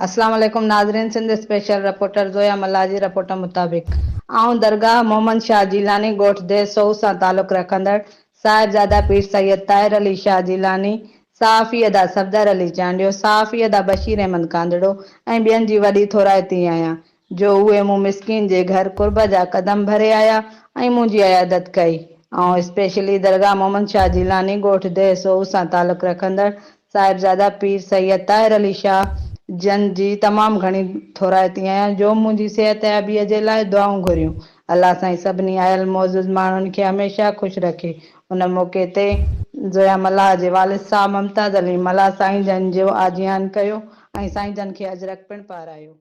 اسلام عليڪم ناظرين سنڌ اسپيشل رپورٽر زويا ملاح جي رپورٽ مطابق آئون درگاهه محمد شاهه جيلاني ڳوٺ ديھ سوهو سان تعلق رکندڙ صاحبزاده پير سيد طاهر علي شاهه جيلاني، صحافي ادا صفدر علي چانڊيو، صحافي ادا بشير احمد ڪانڌڙو ۽ ٻين جي وڏي ٿورائتي آهيان جو اهي مون مسڪين جي گهر قرب جا قدم ڀري آيا ۽ منهنجي عيادت ڪئي. آئون اسپيشلي درگاهه محمد شاهه جيلاني ڳوٺ ديھ سوهو سان تعلق رکندڙ صاحبزاده پير سيد طاهر علي شاهه جن جي تمام گهڻي ٿورائتي آهيان جو منهنجي صحتيابيء جي لاء دعائون گهريون. الله سائين سڀني آيل معزز ماڻهن کي هميشه خوش رکي. ان موقعي تي زويا ملاح جي والد صاحب ممتاز علي ملاح سائين جن جو آجيان ڪيو ۽ سائين جن کي اجرڪ پڻ پارايو.